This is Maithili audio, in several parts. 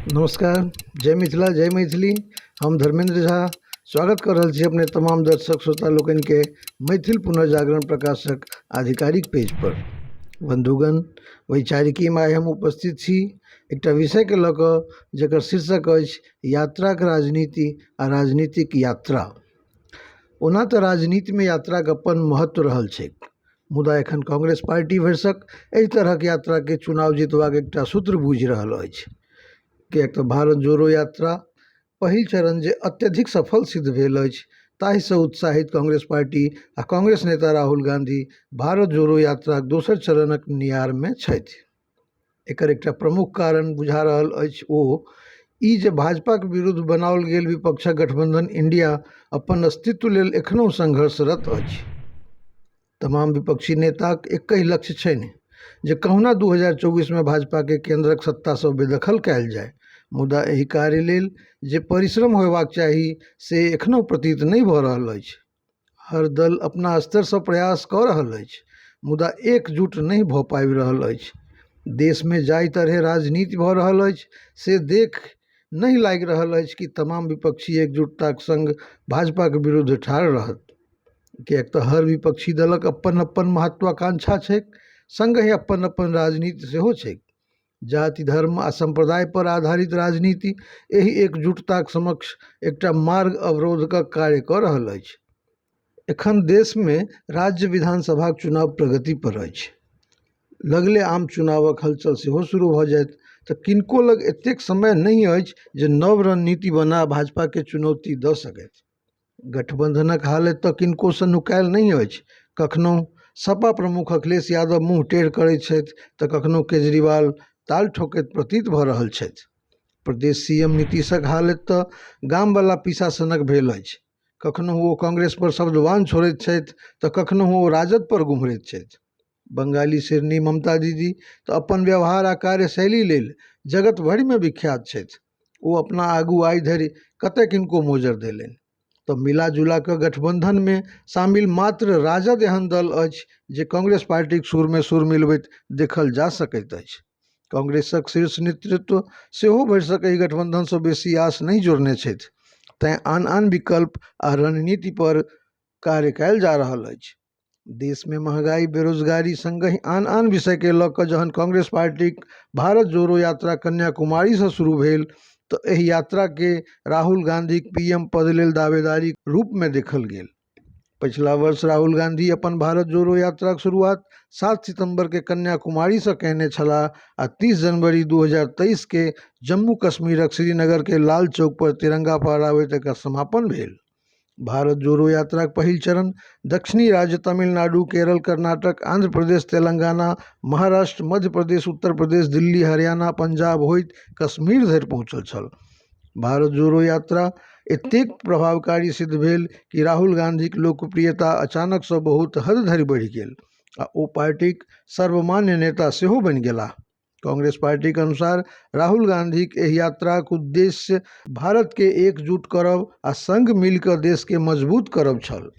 नमस्कार, जय मिथिला, जय मैथिली। हम धर्मेंद्र झा स्वागत कऽ रहल छी अपने तमाम दर्शक श्रोता लोकनिके मैथिल पुनर्जागरण प्रकाशक आधिकारिक पेज पर। बंधुगण, वैचारिकीमे आइ हम उपस्थित छी एकटा विषयके लऽ कऽ जकर शीर्षक अछि यात्राक राजनीति आ राजनीतिक यात्रा। ओना तऽ राजनीतिमे यात्राक अपन महत्व रहल छैक, मुदा एखन कांग्रेस पार्टी भरिसक एहि तरहक यात्राके चुनाव जितबाक एकटा सूत्र बूझि रहल अछि। किएक तऽ भारत जोड़ो यात्रा पहिल चरण जे अत्यधिक सफल सिद्ध भेल अछि, ताहिसँ उत्साहित कांग्रेस पार्टी आ कांग्रेस नेता राहुल गांधी भारत जोड़ो यात्राक दोसर चरणक नियारमे छथि। एकर एकटा प्रमुख कारण बुझा रहल अछि ओ ई जे भाजपाक विरुद्ध बनाओल गेल विपक्षक गठबंधन इंडिया अपन अस्तित्व लेल एखनहुँ संघर्षरत अछि। तमाम विपक्षी नेताक एकहि लक्ष्य छनि जे कहुना 2024 मे भाजपाकेँ केंद्रक सत्तासँ बेदखल कयल जाय, मुदा एहि कार्य लेल जे परिश्रम होयबाक चाही से एखनहुँ प्रतीत नहि भऽ रहल अछि। हर दल अपना स्तरसँ प्रयास कऽ रहल अछि, मुदा एकजुट नहि भऽ पाबि रहल अछि। देशमे जाहि तरहेँ राजनीति भऽ रहल अछि से देखि नहि लागि रहल अछि कि तमाम विपक्षी एकजुटताक संग भाजपाक विरुद्ध ठाढ़ रहत। किएक तऽ हर विपक्षी दलक अपन-अपन महत्वाकांक्षा छैक, संगहि अपन-अपन राजनीति सेहो छैक। जाति, धर्म आ सम्प्रदाय पर आधारित राजनीति एहि एकजुटताक समक्ष एकटा मार्ग अवरोधकक कार्य कऽ रहल अछि। एखन देशमे राज्य विधानसभाक चुनाव प्रगति पर अछि। लगले आम चुनावक हलचल सेहो शुरू भऽ जायत, तऽ किनको लग एतेक समय नहि अछि जे नव रणनीति बना भाजपाकेँ चुनौती दऽ सकथि। गठबंधनक हालति तऽ किनकोसँ नुकायल नहि अछि। कखनहुँ सपा प्रमुख अखिलेश यादव मुँह टेढ़ करैत छथि तऽ कखनहुँ केजरीवाल ताल ठोकैत प्रतीत भऽ रहल छथि। प्रदेश सीएम नीतीशक हालति तऽ गामवला पीसा सनक भेल अछि। कखनहुँ ओ कांग्रेस पर शब्दबाण छोड़ैत छथि तऽ कखनहुँ ओ राजद पर गुम्हरैत छथि। बंगाली शेरनी ममता दीदी तऽ अपन व्यवहार आ कार्यशैली लेल जगत भरिमे विख्यात छथि। ओ अपना आगू आइ धरि कतय किनको मोजर देलनि। तऽ मिला-जुला कऽ गठबंधनमे शामिल मात्र राजद एहन दल अछि जे कांग्रेस पार्टीक सुरमे सुर मिलबैत देखल जा सकैत अछि। कांग्रेसक शीर्ष नेतृत्व सेहो भरिसक एहि गठबंधनसँ बेसी आस नहि जोड़ने छथि। तेँ आन-आन विकल्प आ रणनीति पर कार्य कयल जा रहल अछि। देशमे महगाई, बेरोजगारी संगहि आन-आन विषयकेँ लऽ कऽ जहन कांग्रेस पार्टीक भारत जोड़ो यात्रा कन्याकुमारीसँ शुरू भेल तऽ एहि यात्राकेँ राहुल गांधीक पीएम पद लेल दावेदारीक रूपमे देखल गेल। पछिला वर्ष राहुल गांधी अपन भारत जोड़ो यात्राक शुरुआत 7 सितंबरकेँ कन्याकुमारीसँ कयने छलाह आ 30 जनवरी 2023 केँ जम्मू-कश्मीरक श्रीनगरकेँ लाल चौक पर तिरंगा फहराबैत एकर समापन भेल। भारत जोड़ो यात्राक पहिल चरण दक्षिणी राज्य तमिलनाडु, केरल, कर्नाटक, आंध्र प्रदेश, तेलंगाना, महाराष्ट्र, मध्य प्रदेश, उत्तर प्रदेश, दिल्ली, हरियाणा, पंजाब होइत कश्मीर धरि पहुँचल छल। भारत जोड़ो यात्रा एतेक प्रभावकारी सिद्ध भेल कि राहुल गांधीक लोकप्रियता अचानकसँ बहुत हद धरि बढ़ि गेल आ ओ पार्टीक सर्वमान्य नेता सेहो बनि गेलाह। कांग्रेस पार्टीक अनुसार राहुल गांधीक एहि यात्राक उद्देश्य भारतकेँ एकजुट करब आ संग मिलि कऽ देशकेँ मजबूत करब छल।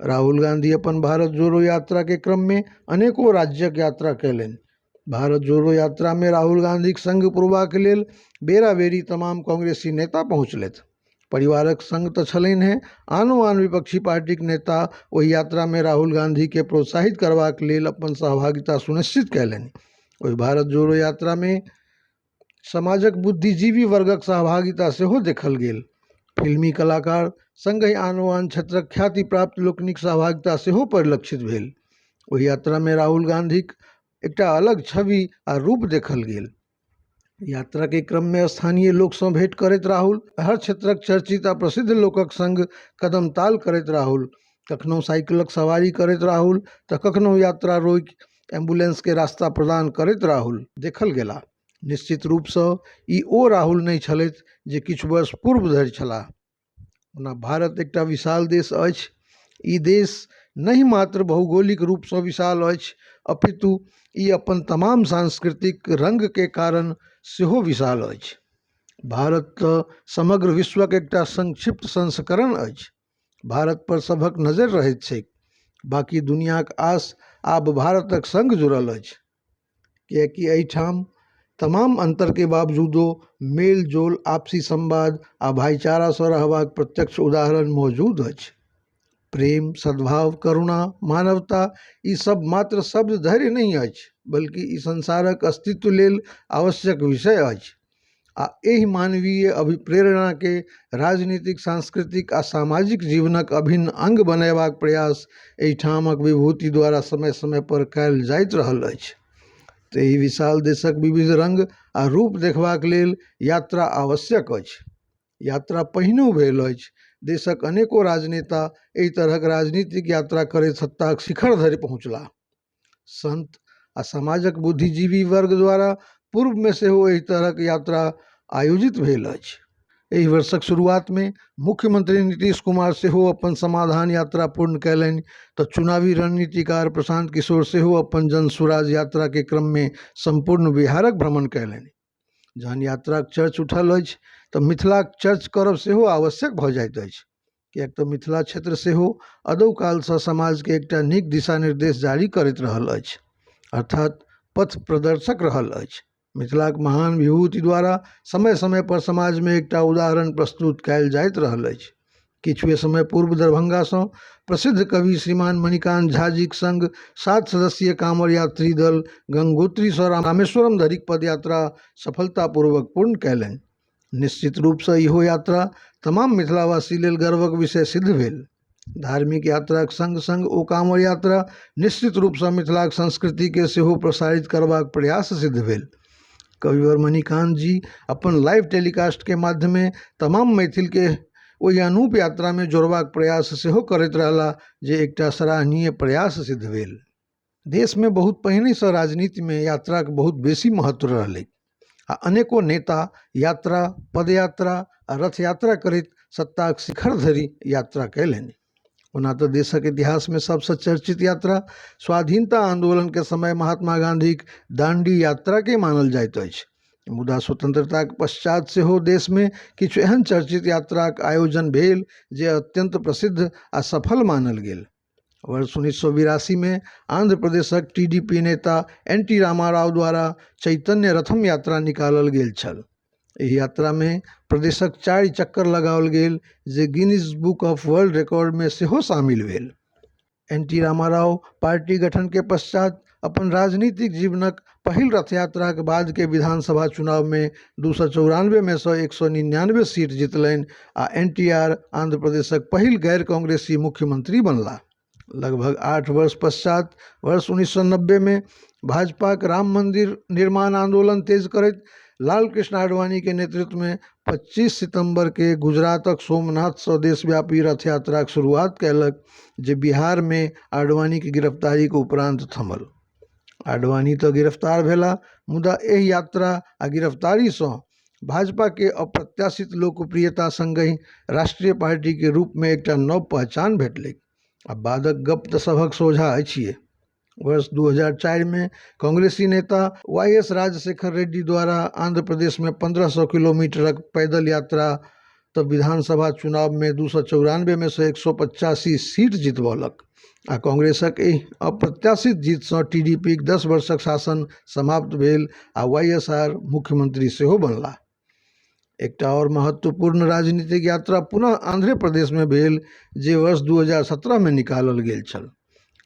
राहुल गांधी अपन भारत जोड़ो यात्राक क्रममे अनेको राज्यक यात्रा कयलनि। भारत जोड़ो यात्रामे राहुल गांधीक संग पुरबाक लेल बेरा-बेरी तमाम कांग्रेसी नेता पहुँचलथि। परिवारक संग तऽ छलनिहें, आनो-आन विपक्षी पार्टीक नेता ओहि यात्रामे राहुल गांधीकेँ प्रोत्साहित करबाक लेल अपन सहभागिता सुनिश्चित कयलनि। ओहि भारत जोड़ो यात्रामे समाजक बुद्धिजीवी वर्गक सहभागिता सेहो देखल गेल। फिल्मी कलाकार संगहि आनो-आन क्षेत्रक ख्याति प्राप्त लोकनिक सहभागिता सेहो परिलक्षित भेल। ओहि यात्रामे राहुल गांधीक एकटा अलग छवि आ रूप देखल गेल। यात्रा के क्रम मे स्थानीय लोक सं भेंट करैत राहुल, हर क्षेत्रक चर्चित आ प्रसिद्ध लोकक संग कदमताल करैत राहुल, कखनहुं साइकिलक सवारी करैत राहुल त कखनहुं यात्रा रोकि एम्बुलेंस के रास्ता प्रदान करैत राहुल देखल गेलाह। निश्चित रूप सं ई ओ राहुल नहि छलथि जे किछु वर्ष पूर्व धरि छलाह। ओना भारत एकटा विशाल देश अछि। ई देश नहि मात्र भौगोलिक रूप सं विशाल अछि अपितु ई अपन तमाम सांस्कृतिक रंग के कारण सेहो विशाल अछि। भारत त समग्र विश्वक एकटा संक्षिप्त संस्करण अछि। भारत पर सभक नजरि रहैत छैक। बाकी दुनियाक आस आब भारतक संग जुड़ल अछि। किएकि एहि ठाम तमाम अन्तरके बावजूदो मेल-जोल, आपसी संवाद आ भाइचारासँ रहबाक प्रत्यक्ष उदाहरण मौजूद अछि। प्रेम, सद्भाव, करुणा, मानवता ई सब मात्र शब्द धरि नहि अछि बल्कि ई संसारक अस्तित्व लेल आवश्यक विषय अछि आ एहि मानवीय अभिप्रेरणाकेँ राजनीतिक, सांस्कृतिक आ सामाजिक जीवनक अभिन्न अंग बनयबाक प्रयास एहिठामक विभूति द्वारा समय-समय पर कयल जाइत रहल अछि। तें एहि विशाल देशक विविध रंग आ रूप देखबाक लेल यात्रा आवश्यक अछि। यात्रा पहिनहु भेल अछि, देशक अनेको राजनेता एहि तरहक राजनीतिक यात्रा करैत सत्ताक शिखर धरि पहुँचलाह। संत आ समाजक बुद्धिजीवी वर्ग द्वारा पूर्व मे सेहो एहि तरहक यात्रा आयोजित भेल अछि। एहि वर्षक शुरुआत मे मुख्यमंत्री नीतीश कुमार सेहो अपन समाधान यात्रा पूर्ण कयलनि त चुनावी रणनीतिकार प्रशांत किशोर सेहो अपन जन सुराज यात्रा के क्रम मे संपूर्ण बिहारक भ्रमण कयलनि। जहन यात्राक चर्च उठल अछि त मिथिलाक चर्च करब सेहो आवश्यक भ जाइत अछि, किएक त मिथिला क्षेत्र सेहो अदौकाल सँ समाज के एकटा नीक दिशा-निर्देश जारी करैत रहल अछि, अर्थात पथ प्रदर्शक रहल अछि। मिथिलाक महान विभूति द्वारा समय-समय पर समाज मे एकटा उदाहरण प्रस्तुत कयल जाइत रहल अछि। किछुए समय पूर्व दरभंगा सँ प्रसिद्ध कवि श्रीमान मणिकांत झा जीक संग सात सदस्यीय कांवर यात्री दल गंगोत्री सँ रामेश्वरम धरिक पदयात्रा सफलतापूर्वक पूर्ण कयलनि। निश्चित रूप सँ इहो यात्रा तमाम मिथिलावासी लेल गर्वक विषय सिद्ध भेल। धार्मिक यात्राक संग-संग ओ कांवर यात्रा निश्चित रूप सँ मिथिलाक संस्कृति केँ सेहो प्रसारित करबाक प्रयास सिद्ध भेल। कविवर मणिकांत जी अपन लाइव टेलीकास्ट के माध्यमे तमाम मैथिल के ओहि अनूप यात्रा मे जोड़बाक प्रयास सेहो करैत रहलाह जे एकटा सराहनीय प्रयास सिद्ध भेल। देश मे बहुत पहिनहि सँ राजनीति मे यात्राक बहुत बेसी महत्व रहलैक आ अनेको नेता यात्रा, पदयात्रा आ रथयात्रा करैत सत्ताक शिखर धरि यात्रा कयलनि। ओना त देशक इतिहास मे सब सँ चर्चित यात्रा स्वाधीनता आंदोलन के समय महात्मा गांधीक दांडी यात्रा के मानल जाइत अछि, मुदा स्वतंत्रताक पश्चात सेहो देश मे किछु एहन चर्चित यात्राक आयोजन भेल जे अत्यंत प्रसिद्ध आ सफल मानल गेल। वर्ष 1982 मे आंध्र प्रदेशक टीडीपी नेता एन टी रामाराव द्वारा चैतन्य रथम यात्रा निकालल गेल छल। एहि यात्रा मे प्रदेशक चारि चक्कर लगाओल गेल जे Guinness book of world record मे सेहो शामिल भेल। एन टी रामाराव पार्टी गठन के पश्चात अपन राजनीतिक जीवनक पहिल रथयात्राक बाद के विधानसभा चुनाव मे 294 मे सँ 199 सीट जीतलनि आ एनटीआर आंध्र प्रदेशक पहिल गैर-कांग्रेसी मुख्यमंत्री बनलाह। लगभग 8 वर्ष पश्चात वर्ष 1990 मे भाजपाक राम मंदिर निर्माण आंदोलन तेज करैत लालकृष्ण आडवाणी के नेतृत्व मे 25 सितंबर के गुजरातक सोमनाथ सँ देशव्यापी रथयात्राक शुरुआत कयलक जे बिहार मे आडवाणीक गिरफ्तारीक उपरांत थमल। आडवाणी त गिरफ्तार भेलाह मुदा एहि यात्रा आ गिरफ्तारी सँ भाजपा के अप्रत्याशित लोकप्रियता संगहि राष्ट्रीय पार्टी के रूप मे एकटा नव पहचान भेटलैक आ बादक गप्प त सभक सोझाँ अछिये। वर्ष 2004 मे कांग्रेसी नेता वाई एस राजशेखर रेड्डी द्वारा आंध्र प्रदेश मे 1500 किलोमीटरक पैदल यात्रा त विधानसभा चुनाव मे 294 मे सँ 185 सीट जितबौलक आ कांग्रेसक एहि अप्रत्याशित जीत सँ टीडीपीक 10 वर्षक शासन समाप्त भेल आ वाईएसआर मुख्यमंत्री सेहो बनलाह। एकटा आओर महत्वपूर्ण राजनीतिक यात्रा पुनः आंध्रे प्रदेश मे भेल जे वर्ष 2017 मे निकालल गेल छल।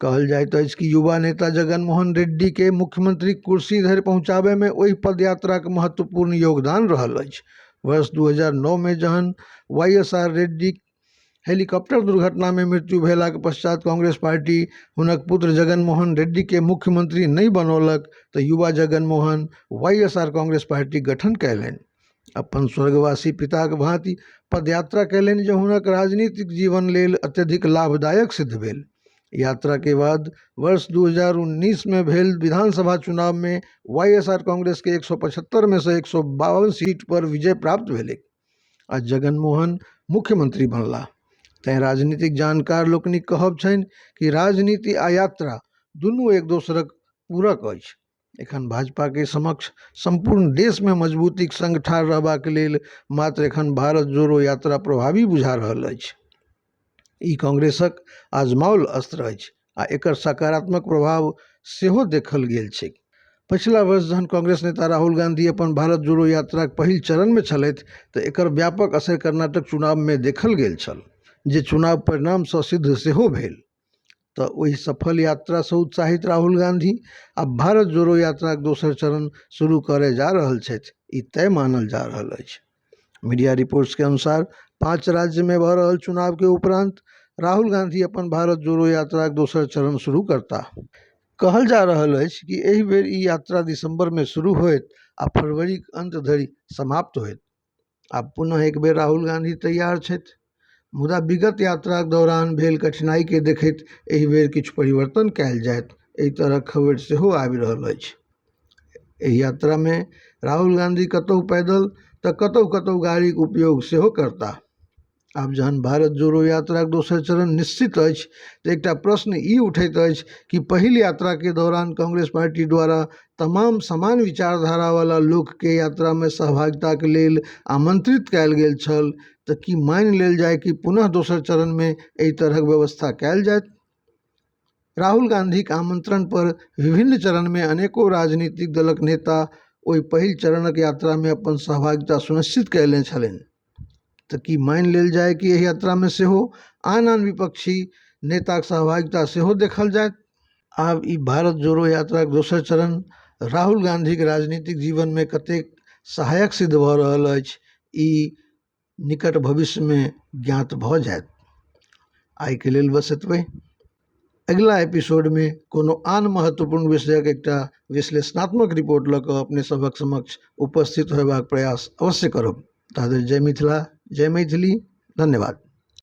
कहल जाइत अछि कि युवा नेता जगनमोहन रेड्डी के मुख्यमंत्रीक कुर्सी धरि पहुँचाबय मे ओहि पदयात्राक महत्वपूर्ण योगदान रहल अछि। वर्ष 2009 मे जहन वाईएसआर रेड्डीक हेलीकॉप्टर दुर्घटना मे मृत्यु भेलाक पश्चात कांग्रेस पार्टी हुनक पुत्र जगनमोहन रेड्डी के मुख्यमंत्री नहि बनौलक त युवा जगनमोहन वाईएसआर कांग्रेस पार्टीक गठन कयलनि। अपन स्वर्गवासी पिताक भांति पदयात्रा कयलनि जे हुनक राजनीतिक जीवन लेल अत्यधिक लाभदायक सिद्ध भेल। यात्रा के बाद वर्ष 2019 मे भेल विधानसभा चुनाव मे वाईएसआर कांग्रेस के 175 मे सँ 152 सीट पर विजय प्राप्त भेलैक आ जगनमोहन मुख्यमंत्री बनलाह। तें राजनीतिक जानकार लोकनिक कहब छनि कि राजनीति आ यात्रा दुनू एक दोसरक पूरक अछि। एखन भाजपा के समक्ष संपूर्ण देश मे मजबूतीक संग ठाढ़ रहबाक लेल मात्र एखन भारत जोड़ो यात्रा प्रभावी बुझा रहल अछि। ई कांग्रेसक आजमाओल अस्त्र अछि आ एकर सकारात्मक प्रभाव सेहो देखल गेल छैक। पछिला वर्ष जहन कांग्रेस नेता राहुल गांधी अपन भारत जोड़ो यात्राक पहिल चरणमे छलथि तऽ एकर व्यापक असरि कर्नाटक चुनावमे देखल गेल छल, जे चुनाव परिणामसँ सिद्ध सेहो भेल। तऽ ओहि सफल यात्रासँ उत्साहित राहुल गांधी आब भारत जोड़ो यात्राक दोसर चरण शुरू करय जा रहल छथि, ई तय मानल जा रहल अछि। मीडिया रिपोर्ट्स के अनुसार 5 राज्यमे भऽ रहल चुनाव के उपरांत राहुल गांधी अपन भारत जोड़ो यात्राक दोसर चरण शुरू करताह। कहल जा रहल अछि कि एहि बेर ई यात्रा दिसंबरमे शुरू होयत आ फरवरीक अंत धरि समाप्त होयत। आब पुनः एक बेर राहुल गांधी तैयार छथि। मुदा विगत यात्राक दौरान भेल कठिनाईकेँ देखैत एहि बेर किछु परिवर्तन कयल जायत, एहि तरहक खबरि सेहो आबि रहल अछि। एहि यात्रामे राहुल गांधी कतहु पैदल तऽ कतहु-कतहु गाड़ीक उपयोग सेहो करताह। आब जहन भारत जोड़ो यात्राक दोसर चरण निश्चित अछि तऽ एकटा प्रश्न ई उठैत अछि कि पहिल यात्राके दौरान कांग्रेस पार्टी द्वारा तमाम समान विचारधारा वाला लोककेँ यात्रामे सहभागिताक लेल आमंत्रित कयल गेल छल तऽ की मानि लेल जाय कि पुनः दोसर चरणमे एहि तरहक व्यवस्था कयल जायत? राहुल गांधीक आमंत्रण पर विभिन्न चरणमे अनेको राजनीतिक दलक नेता ओहि पहिल चरणक यात्रामे अपन सहभागिता सुनिश्चित कयने छलनि तऽ की मानि लेल जाय कि एहि यात्रामे सेहो आन-आन विपक्षी नेताक सहभागिता सेहो देखल जायत? आब ई भारत जोड़ो यात्राक दोसर चरण राहुल गांधीक राजनीतिक जीवनमे कतेक सहायक सिद्ध भऽ रहल अछि, ई निकट भविष्यमे ज्ञात भऽ जायत। आइके लेल बस एतबे। अगिला एपिसोडमे कोनो आन महत्वपूर्ण विषयक एकटा विश्लेषणात्मक रिपोर्ट लऽ कऽ अपने सभक समक्ष उपस्थित होयबाक प्रयास अवश्य करब। ताधरि जय मिथिला, जय मैथिली, धन्यवाद।